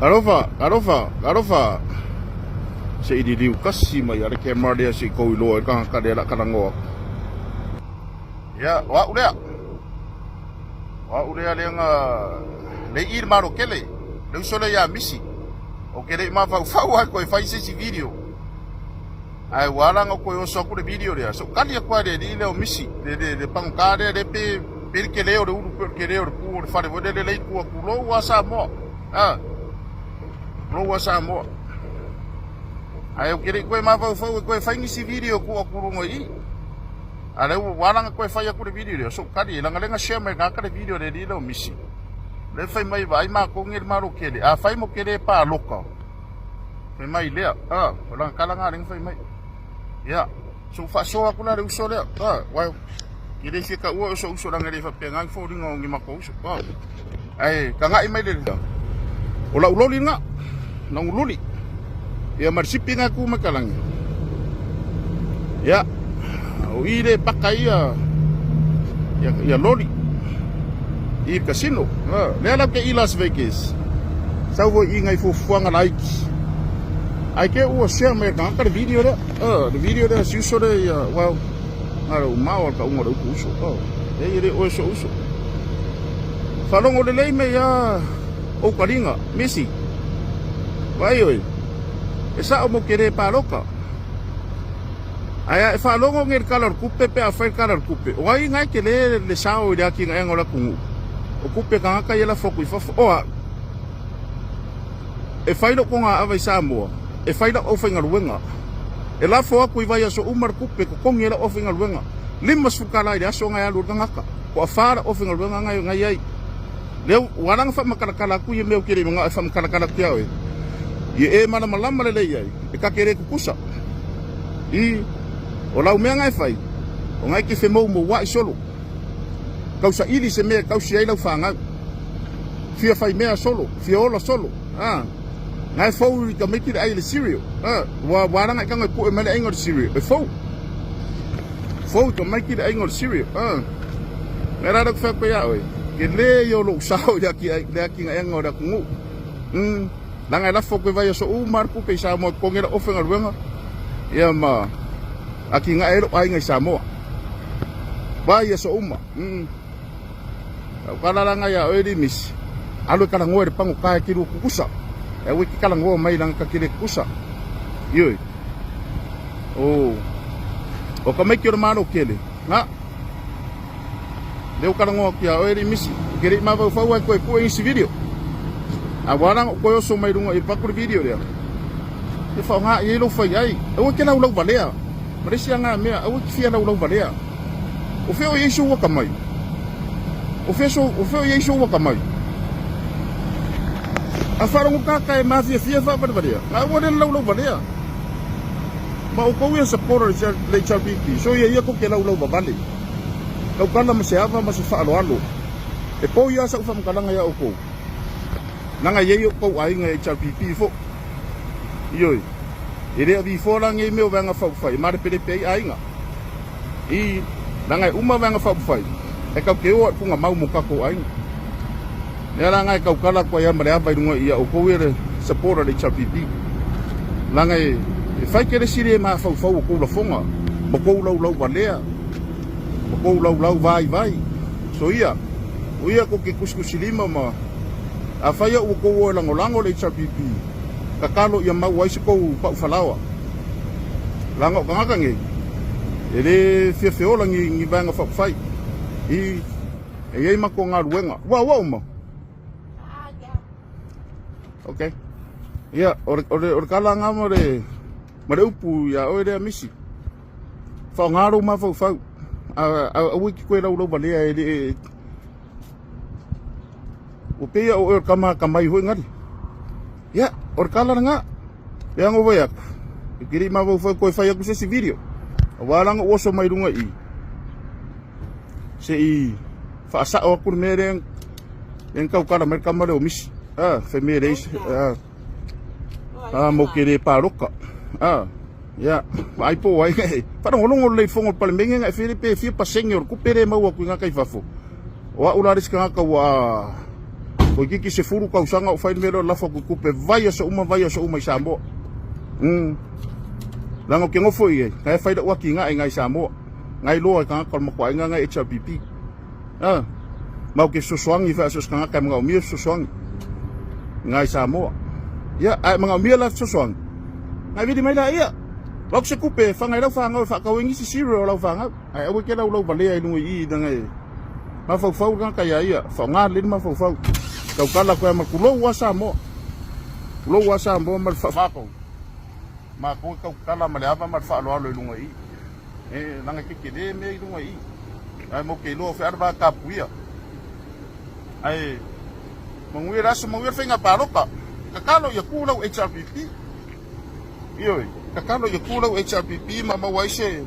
Talofa, talofa, talofa. Se i liliu kasi mai a le camera lea se i kou iloa i le tagata lea la talanoa atu. Ia, o au lea. O au lea lea na le i le malo tele. Le uso lea ia Misi. O ke le i mafaufau ai koe fai se isi video. Ae ua ala ona toe oso atu le video lea. So kali atu ai le alii lea o Misi, le, le, le pagota lea, le pe, pe le tele o le ulu, pe o le tele o le pu o le fale foi lele le itu atu, tulou a Samoa. A, tulou a Samoa. Ae ou te le i toe mafaufau e toe fai nisi video tuu atu luga i i. A lea ua ala ona toe fai atu le video lea, so kali, leaga lea na share mai e le tagata le video a le alii lea o Misi. Lea fai mai vaai matou nei i le Malo tele, afai mo te le paloka, Fai mai lea, a, o lana tala na lea na fai mai. Ia, so ua faasoa atu la le uso lea, a, ua, e le fia taua o sou uso leaga e le faapena ni foliga o ni matou uso, a. Ae tagai mai le, o lau loli lena, lau luli. Ia ma le sipi na tu mai kalagi. Ia, o i le paka ia, ia, ia loli. I le casino. A, lea la ke i Las Vegas. Sau foi i ngai fuafuaga laiti. Ai ke ua share mai e le tagata le video lea. Uh, le video lea si uso lea ia, well, na le umao al ka unga le upu uso. Oh, e le oe so uso. Faalogo lelei mai ia ou kaliga, Misi. Vaai oe, e sao mo ke le paloka. Ae a e faalogo nei i le Tala o le Tupe pe a fai le Tala o le Tupe, o ai na e tele le sao i le atinaega o le atunuu? O tupe tagata ia lafo atu i fafo. O au, e fai lou togaava i Samoa, e fai lau aufaigaluega. E lafo atu i vaiaso uma le tupe e totogi ai lau aufaigaluega. $50 i le aso na e alu ai le tagata. Toafa lau aufaigaluega na i ai. Lea ua ala ona faamatalatala atu ia mea ou te le i manao e faamatalatala atu ia oe. Ia e malamalama lelei ai, e ta te le tutusa. I, o lau mea na e fai, o na e te femoumouai solo. Tausaili se mea e tausi ai lau fanau. Fia fai mea solo, fia ola solo. A, na e fou i tamaiti le ai le cereal. A, ua, ua ala ona e tago e pue mai le aiga o le cereal. E fou. Fou tamaiti le aiga o le cereal. A, mea la lea ou te fai atu ai ia oe, tele ia o lou sao i le atinaega o le atunuu. Mm. Leaga e lafo atu i vaiaso uma lava le tupe i Samoa e totogi ai lau aufaigaluega ia ma atinae ai lou aiga i Samoa. Vaiaso uma. Mm. Lau tala la nga ia oe Limisi, alu e talanoa i le pagota e te lua kukusa. E aua e te talanoa mai leaga ta te le kukusa. Ioe. O, o tamaiti o le Malo tele, na. Lea ua talanoa atu ia oe Limisi, ou te le i mafaufau lava e toe pue nisi video. A ua ala ona ou toe oso mai luga i le video lea, e faaaoga i ai lou fai ai. Aua e te laulau valea. Ma le isi lava mea, aua e te fia laulau valea. O fea o i ai sou atamai? O fea, sou, o fea o i ai sou atamai? A faalogo kaka e mafiafia faavalevalea, a aua le laulau valea. Ma outou ia supporter le HRPP, so ia ia tou te laulau vavale. Tautala ma se ava ma se faaaloalo. E poi lava sau faamatalaga ia outou. Leaga e i ai outou aiga HRPP fo. Ioe. E le avifoa la nei mea o Vaega Faaupufai e malepelepe ai aiga. I, leaga e uma Vaega Faaupufai, e tau te o a i Pugamau mo tatou aiga. Lea la nga e tautala atu ai lava ma le ava i luga ia outou ia le supporter le HRPP. Leaga e, e fai tele sili e mafaufau o tou lafoga, ma tou laulau valea, ma tou laulau vaivai. So ia, o ia tou te tusitusilima ma, afai au ua tou o e lagolago le HRPP, tatalo ia mau ai se tou pau falaoa. Leaga o tagata nei, e le fia feola ni, ni vaega faaupufai. I, e i ai matou galuega. Ua, ua uma? Ok. Ia, o le, o le, o le tala nga ma le, ma le upu ia oe lea Misi. Faaaoga lou mafaufau. A, a, aua e te toe laulau valea e le, Ua pei o oe o le tama atamai foi gali. Ia, o le tala lena. Leaga o vai atu, e te le i mafaufau toe fai atu se isi video. Aua leaga ua oso mai luga i i, se i faasao atu le mea lea lea na tautala mai le tama lea o Misi. Ah, fai mai e leai se, ah, ah, mo ke le paloka. Ah, ia, vaai po o ai e faalogologo lelei i le fono o le Palemene na e fia pe fia pasene o le tupe lea e maua atu i gata i fafo. O au la le isi tagata ua Toeitiiti 10 tausaga o fai le mea lea o le lafo atu i tupe vaiaso uma vaiaso uma i Samoa. Leaga ou te nofo i ai, na e fai lau atinae nai Samoa. Na iloa e tagata o le matuaiga nai HRPP. Ah, ma ou te fesoasoani foi a so o se tagata e manaomia fesoasoani nai Samoa. Ia, a e manaomia la fesoasoani, nai vili mai laia. Avatu se tupe e fana i lau fanau e faatau ai nisi cereal o lau fanau. Ae aua e te laulau valea i luga i i leaga e mafaufau le tagata ia ia. Faaaoga lelei le mafaufau. Tautala atu ai ma tulou lava Samoa. Tulou lava Samoa ma le faamatou. Matou e tautala ma le ava ma le faaaloalo i luga i i. E leaga e tetele mea i luga i i. Ae matou te iloa foi a le va tapuia. Ae manuia le aso, manuia le faiga palota. Tatalo ia tu lau HRPP. Ioe, tatalo ia tu lau HRPP ma maua ai se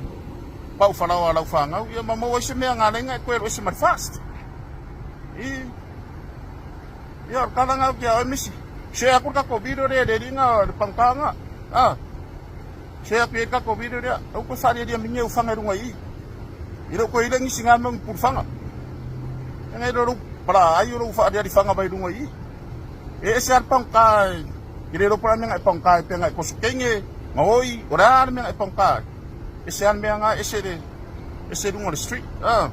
pau falaoa a lau fanau, ia ma maua ai se mea galaiga e toe alu ese ma le FAST. I, ia, o le tala lena ia oe Misi. Share aku le tatou video lea i le alii le pagota Ah, share aku i ai le tatou video lea. Aua toe faalialia mini au faga i luga i i. E le o toe i ai le nisi nga mea o ni pulufaga. Leaga e le o lou palaai o lou faaliali faga mai luga i i. E ese lava le pagota e le iloa po o le a le mea na e pagota ai, pe na e toso teine, gaoi, o le a le mea na e pagota ai. Ese lava le mea na, ese le ese luga o le street. Ah.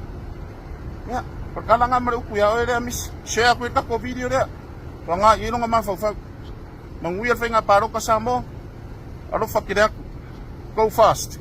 Ia, o le tala na ma le upu ia oe lea Misi. Share atu i le tatou video lea. Faga i ai lona mafaufau. Manuia le faiga palota Samoa. Alofa tele atu. Go fast.